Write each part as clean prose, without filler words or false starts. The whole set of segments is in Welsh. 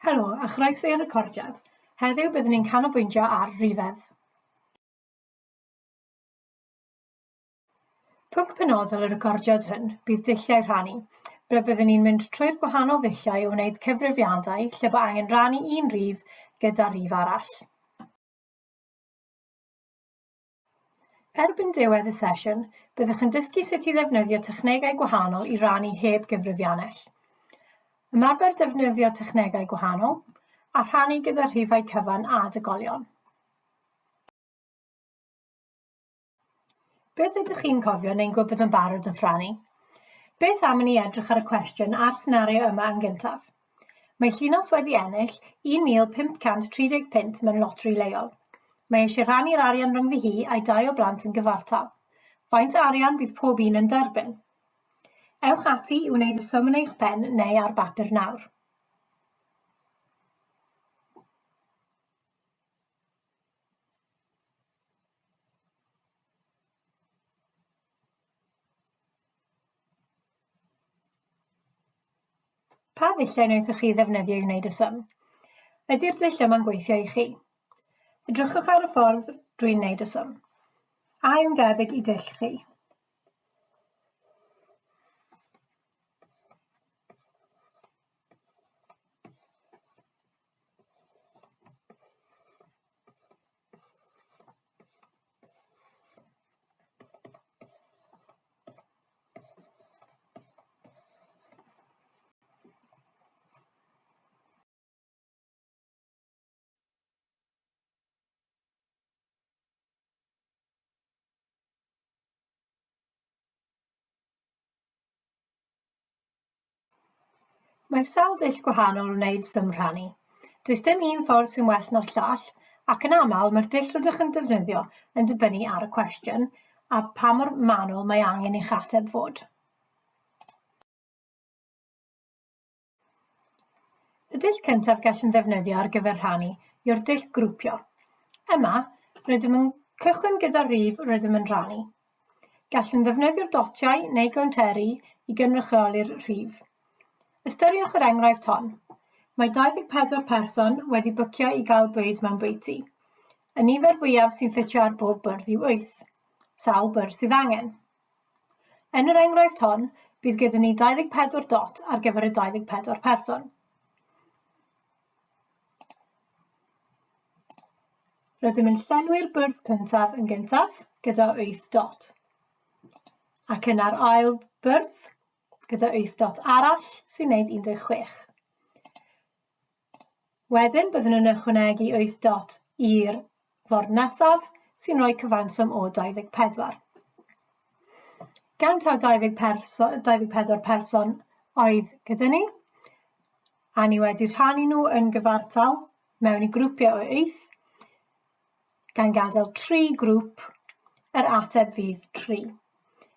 Helo a chroeso i'r recordiad. Heddiw byddwn ni'n canolbwyntio ar rifedd. Pwnc penodol y recordiad hwn bydd dulliau rhannu, ble byddwn ni'n mynd trwy'r gwahanol ddulliau o wneud cyfrifiadau lle bo angen rhannu un rif gyda rif arall. Erbyn diwedd y sesiwn, byddwch yn dysgu sut i ddefnyddio technegau gwahanol i rannu heb gyfrifiannell. Ymarfer defnyddio technegau gwahanol, a rhannu gyda rhifau cyfan a dygolion. Beth ydych chi'n cofio neu'n gwybod yn barod wrth rannu? Beth am i ni edrych ar y cwestiwn a'r senario yma yn gyntaf? Mae Llinos wedi ennill 1,530 punt mewn loteri leol. Mae eisiau rhannu'r arian rhyngddi hi a'i dau o blant yn gyfartal. Faint o arian bydd pob un yn derbyn? Ewch ati i wneud y swm yn eich pen neu ar bapur nawr. Pa ddulliau wnaethoch chi ddefnyddio i wneud y swm? Ydy'r dull yma'n gweithio i chi? Edrychwch ar y ffordd dwi'n wneud y swm. A yw'n debyg i dull chi? Mae sawl dull gwahanol o wneud swm rhannu. Does dim un ffordd sy'n well na'r llall, ac yn aml mae'r dull rydych yn defnyddio yn dibynnu ar y cwestiwn a pha mor manwl mae angen i'ch ateb fod. Y dull cyntaf gallwn ddefnyddio ar gyfer rhannu yw'r dull grwpio. Yma, rydym yn cychwyn gyda'r rif rydym yn rhannu. Gallwn ddefnyddio'r dotiau neu gownteri i gynrychioli'r rhif. Ystyriwch yr enghraifft hon. Mae 24 person wedi bwcio i gael bwyd mewn bwyty. Y nifer fwyaf sy'n ffitio ar bob bwrdd yw 8. Sawl bwrdd sydd angen? Yn yr enghraifft hon, bydd gyda ni 24 dot ar gyfer y 24 person. Rydym yn llenwi'r bwrdd cyntaf yn gyntaf gyda 8 dot. Ac yna'r ail bwrdd gyda 8 dot arall sy'n gwneud 16. Wedyn byddwn yn ychwanegu 8 dot i'r ford nesaf sy'n rhoi cyfanswm o 24. Gan taw 20 perso 24 person oedd gyda ni, a ni wedi rhannu nhw yn gyfartal mewn i grwpiau o wyth, gan gadael tri grŵp, yr ateb fydd 3.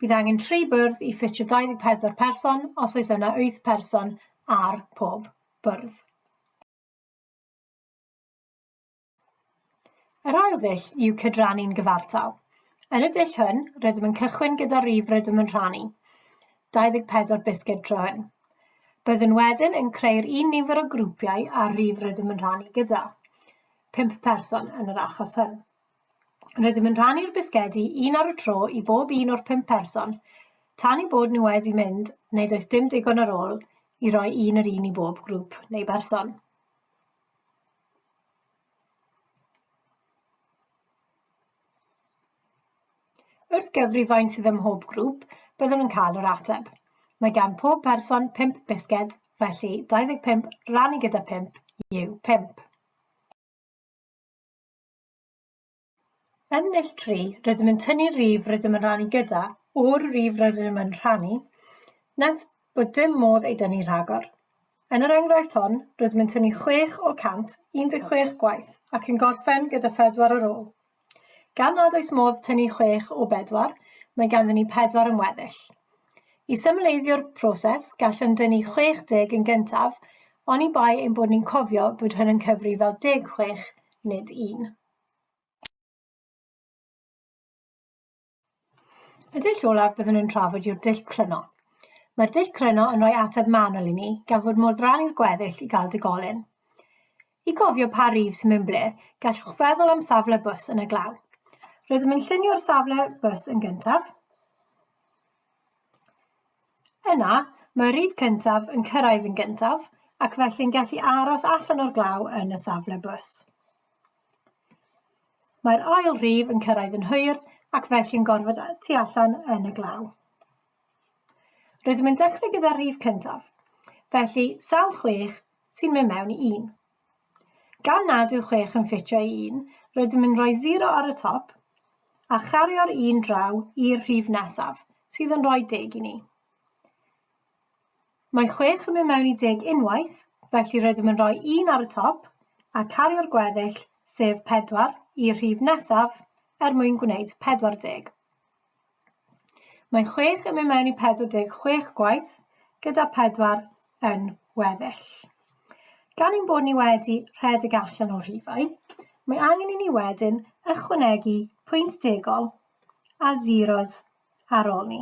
Bydd angen tri bwrdd i ffitio 24 person os oes yna 8 person ar pob bwrdd. Yr ail ddull yw cydrannu'n gyfartal. Yn y dull hwn, rydym yn cychwyn gyda'r rif rydym yn rhannu, 24 bisged tro hyn. Byddwn wedyn yn creu'r un nifer o grwpiau a'r rif rydym yn rhannu gyda, 5 person yn yr achos hwn. Rydym yn rhannu'r bisgedi un ar y tro i bob un o'r 5 person, tan eu bod nhw wedi mynd neu does dim digon ar ôl i roi un yr un i bob grŵp neu berson. Wrth gyfri faint sydd ym mhob grŵp, byddwn yn cael yr ateb. Mae gan pob person 5 bisged, felly 25 rannu gyda 5 yw 5. Yn null 3, rydym yn tynnu'r rif rydym yn rhannu gyda o'r rif rydym yn rhannu, nes bod dim modd ei dynnu rhagor. Yn yr enghraifft hon, rydym yn tynnu 6 o 116 gwaith ac yn gorffen gyda phedwar ar ôl. Gan nad oes modd tynnu 6 o bedwar, mae ganddyn ni pedwar yn weddill. I symleiddio'r proses, gallwn dynnu 60 yn gyntaf, oni bai ein bod ni'n cofio bod hwn yn cyfri fel 16, nid 1. Y dull olaf byddwn yn trafod yw'r dull cryno. Mae'r dull cryno yn rhoi ateb manwl i ni, gan fod modd rannu'r gweddill i gael digolyn. I gofio pa rif sy'n mynd ble, gallwch feddwl am safle bws yn y glaw. Rydym yn llunio'r safle bws yn gyntaf. Yna, mae'r rif cyntaf yn cyrraedd yn gyntaf ac felly'n gallu aros allan o'r glaw yn y safle bws. Mae'r ail rif yn cyrraedd yn hwyr ac felly'n gorfod tu allan yn y glaw. Rydym yn dechrau gyda'r rhif cyntaf, felly sawl 6 sy'n mynd mewn i 1. Gan nad yw 6 yn ffitio i 1, rydym yn rhoi 0 ar y top a chario'r 1 draw i'r rhif nesaf, sydd yn rhoi deg i ni. Mae 6 yn mynd mewn i deg unwaith, felly rydym yn rhoi 1 ar y top a cario'r gweddill, sef 4, i'r rhif nesaf er mwyn gwneud 40. Mae 6 yn mynd mewn i 46 gwaith, gyda 4 yn weddill. Gan ein bod ni wedi rhedeg allan o'r rhifau, mae angen i ni wedyn ychwanegu pwynt degol a zeros ar ôl ni.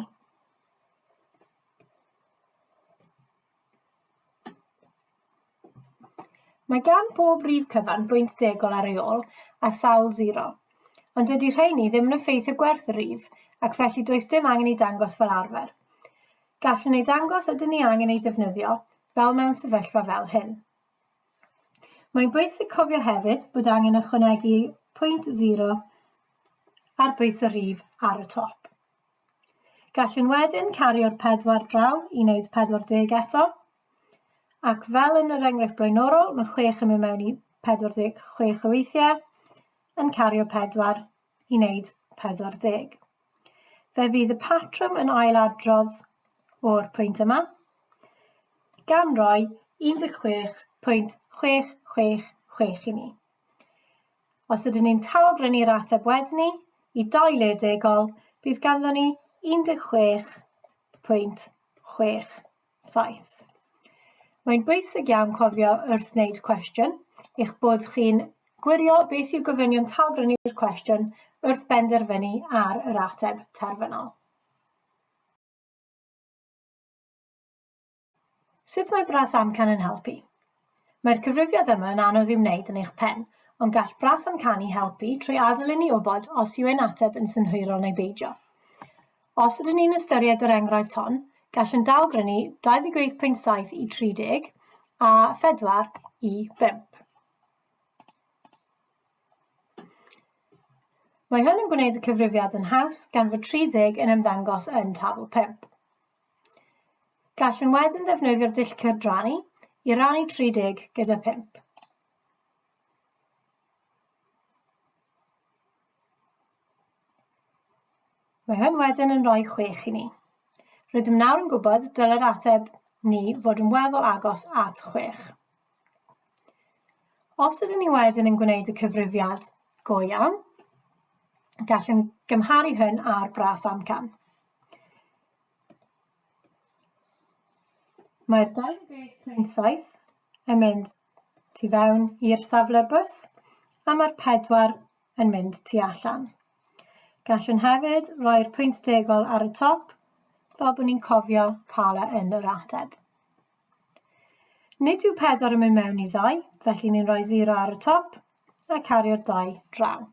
Mae gan bob rhif cyfan bwynt degol ar ei ôl a sawl sero, ond dydy rheini ddim yn effeithio gwerth y rhif ac felly does dim angen eu dangos fel arfer. Gallwn eu dangos ydyn ni angen eu defnyddio, fel mewn sefyllfa fel hyn. Mae'n bwysig cofio hefyd bod angen ychwanegu pwynt 0 ar bwys y rhif ar y top. Gallwn wedyn cario'r 4 draw i wneud 40 eto. Ac fel yn yr enghraifft blaenorol, mae 6 yn mynd mewn i 46 o weithiau, yn cario 4 i wneud 40. Fe fydd y patrwm yn ailadrodd o'r pwynt yma, gan roi 16.666 i ni. Os ydyn ni'n talgrynnu'r ateb wedyn ni i dau le degol, bydd ganddo ni 16.67. Mae'n bwysig iawn cofio wrth wneud cwestiwn eich bod chi'n gwirio beth yw gofynion talgrynnu'r cwestiwn wrth benderfynu ar yr ateb terfynol. Sut mae bras amcan yn helpu? Mae'r cyfrifiad yma yn anodd i'w wneud yn eich pen, ond gall bras amcanu helpu trwy adael i ni wybod os yw ein ateb yn synhwyrol neu beidio. Os ydyn ni'n ystyried yr enghraifft hon, gallwn dalgrynnu 28.7 i 30 a 4 i 5. Mae hwn yn gwneud y cyfrifiad yn haws gan fod 30 yn ymddangos yn tabl 5. Gallwn wedyn ddefnyddio'r dull cydrannu i rannu 30 gyda 5. Mae hwn wedyn yn rhoi 6 i ni. Rydym nawr yn gwybod dylai'r ateb ni fod yn weddol agos at 6. Os ydyn ni wedyn yn gwneud y cyfrifiad go iawn, gallwn gymharu hyn â'r bras amcan. Mae'r 28.7 yn mynd tu fewn i'r safle bws a mae'r 4 yn mynd tu allan. Gallwn hefyd roi'r pwynt degol ar y top fel bod ni'n cofio cael e yn yr ateb. Nid yw 4 yn mynd mewn i ddau, felly ni'n rhoi 0 ar y top a cario'r 2 draw.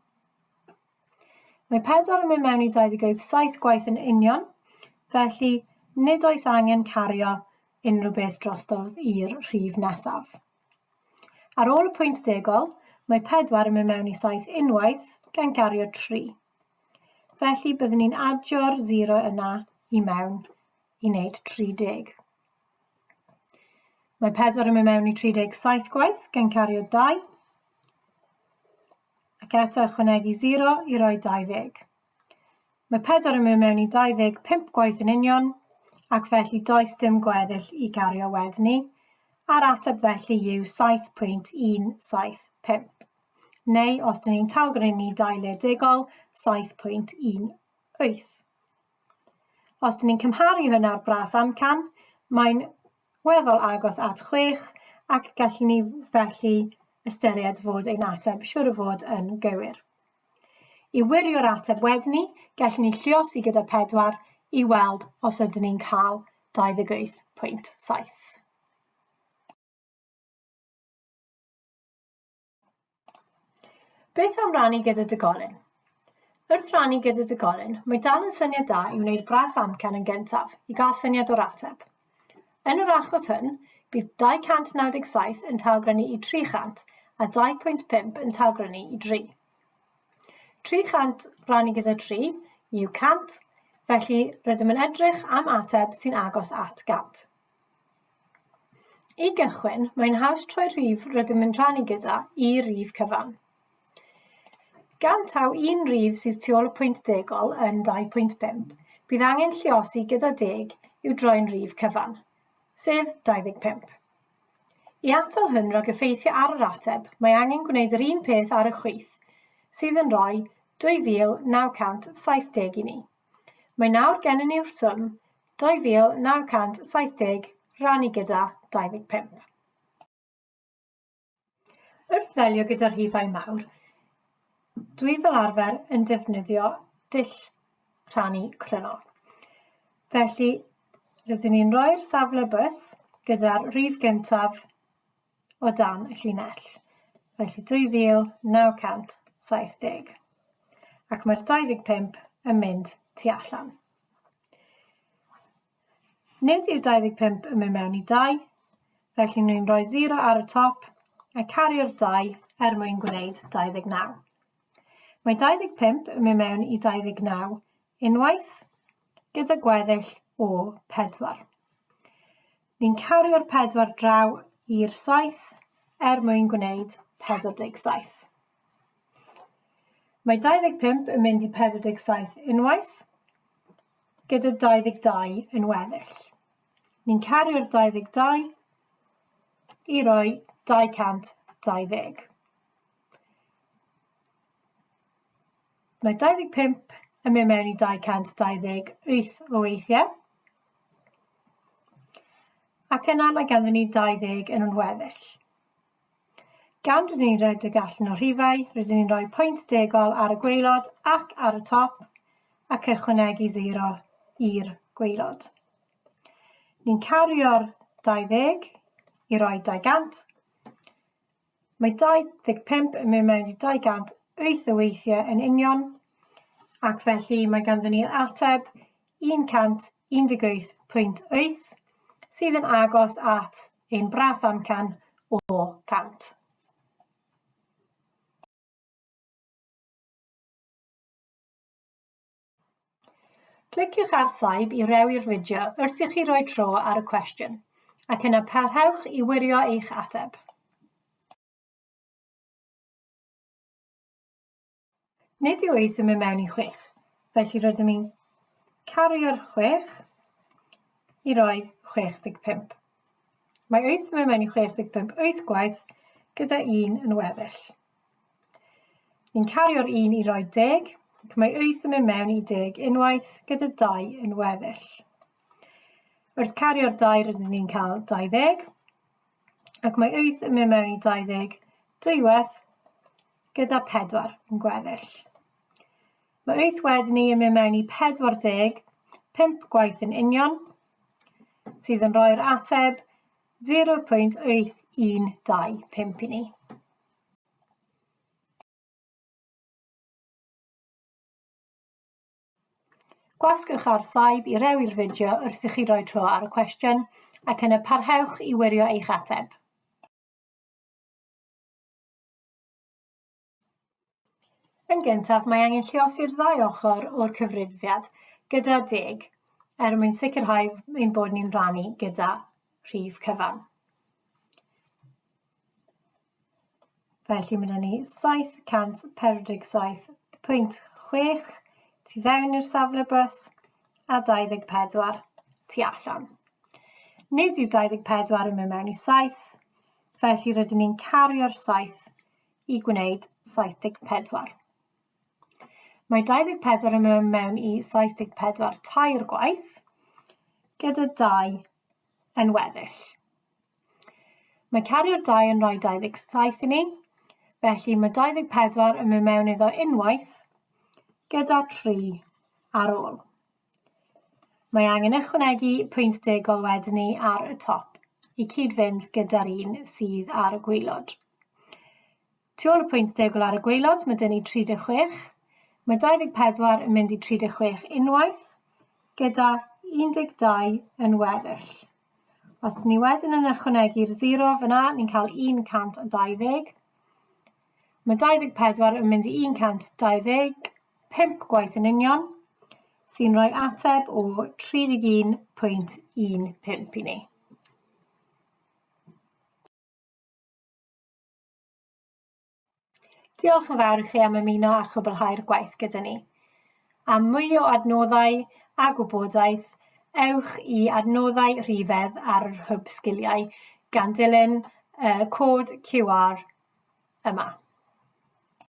Mae 4 yn mynd mewn i 27 gwaith yn union, felly nid oes angen cario unrhyw beth drostodd i'r rhif nesaf. Ar ôl y pwynt degol, mae 4 yn mynd mewn i 7 unwaith gan gario 3. Felly byddwn ni'n adio'r 0 yna i mewn i wneud 30. Mae 4 yn mynd mewn i 37 gwaith gan cario 2. Ac eto ychwanegu 0 i roi 20. Mae 4 yn mynd mewn i 25 gwaith yn union, ac felly does dim gweddill i gario wedyn ni, a'r ateb felly yw 7.175. Neu, os dyn ni'n talgrynnu dau le degol, 7.18. Os dyn ni'n cymharu hwn â'r bras amcan, mae'n weddol agos at 6 ac gallwn ni felly ystyried fod ein ateb siwr o fod yn gywir. I wirio'r ateb wedyn ni, gallwn ni lluosi gyda 4 i weld os ydyn ni'n cael 28.7. Beth am rannu gyda degolyn? Wrth rannu gyda degolyn, mae dal yn syniad da i wneud bras amcan yn gyntaf i gael syniad o'r ateb. Yn yr achos hwn, bydd 297 yn talgrynnu i 300 a 2.5 yn talgrynnu i 3. 300 rannu gyda 3 yw 100, felly rydym yn edrych am ateb sy'n agos at 100. I gychwyn, mae'n haws troi'r rhif rydym yn rhannu gyda i rif cyfan. Gan taw un rif sydd tu ôl y pwynt degol yn 2.5, bydd angen lluosi gyda deg i'w droi'n rif cyfan, sef 25. I atal hyn rhag effeithio ar yr ateb, mae angen gwneud yr un peth ar y chwith, sydd yn rhoi 2970 i ni. Mae nawr gennym ni'r swm 2,970 rannu gyda 25. Wrth ddelio gyda rhifau mawr, dwi fel arfer yn defnyddio dull rhannu cryno. Felly, rydyn ni'n rhoi'r safle bws gyda'r rhif gyntaf o dan y llinell, felly 2970. Ac mae'r 25 yn mynd tu allan. Nid yw 25 yn mynd mewn i 2, felly ni'n rhoi 0 ar y top a cario'r 2 er mwyn gwneud 29. Mae 25 yn mynd mewn i 29 unwaith, gyda gweddill o 4. Ni'n cario'r 4 draw i'r 7 er mwyn gwneud 47. Mae 25 yn mynd i 47 unwaith, gyda 22 yn weddill. Ni'n cario'r 22 i roi 220. Mae 25 yn mynd mewn i 228 o weithiau. Ac yna mae ganddyn ni 20 yn weddill. Gan rydyn ni'n rhedeg allan o rhifau, rydyn ni'n rhoi pwynt degol ar y gwaelod ac ar y top ac ychwanegu 0 i'r gwaelod. Ni'n cario'r 20 i roi 200. Mae 25 yn mynd mewn i 208 o weithiau yn union, ac felly mae ganddyn ni'r ateb 118.8 sydd yn agos at ein bras amcan o 100. Cliciwch ar saib i rewi'r fideo wrth i chi roi tro ar y cwestiwn, ac yna parhewch i wirio eich ateb. Nid yw wyth yn mynd mewn i chwech, felly rydym ni'n cario'r chwech i roi 65. Mae wyth yn mynd mewn i 65 wyth gwaith gyda un yn weddill. Ni'n cario'r un i roi deg, ac mae wyth yn mynd mewn i deg unwaith gyda dau yn weddill. Wrth cario'r dau rydyn ni'n cael 20, ac mae wyth yn mynd mewn i 20 dwywaith gyda pedwar yn gweddill. Mae wyth wedyn ni yn mynd mewn i 40, 5 gwaith yn union, sydd yn rhoi'r ateb 0.8125 i ni. Gwasgwch ar saib i rewi'r fideo wrth i chi roi tro ar y cwestiwn ac yna parhewch i wirio eich ateb. Yn gyntaf, mae angen lluosi'r ddau ochr o'r cyfrifiad gyda deg er mwyn sicrhau ein bod ni'n rhannu gyda rhif cyfan. Felly mae 'da ni 747.6 tu fewn i'r safle bws a 24 tu allan. Nid yw 24 yn mynd mewn i 7, felly rydyn ni'n cario'r 7 i gwneud 74. Mae 24 yn mynd mewn i 74 tair gwaith, gyda 2 yn weddill. Mae cario'r 2 yn rhoi 27 i ni, felly mae 24 yn mynd mewn iddo unwaith gyda 3 ar ôl. Mae angen ychwanegu pwynt degol wedyn ni ar y top i cyd-fynd gyda'r un sydd ar y gwaelod. Tu ôl y pwynt degol ar y gwaelod, mae dyn ni 36. Mae 24 yn mynd i 36 unwaith, gyda 12 yn weddill. Os dyn ni wedyn yn ychwanegu'r 0 fyna, ni'n cael 120. Mae 24 yn mynd i 125 gwaith yn union, sy'n rhoi ateb o 31.15 i ni. Diolch yn fawr i chi am ymuno a chwblhau'r gwaith gyda ni. Am mwy o adnoddau a gwybodaeth, ewch i adnoddau rhifedd ar yr Hwb Sgiliau gan dilyn y cod QR yma.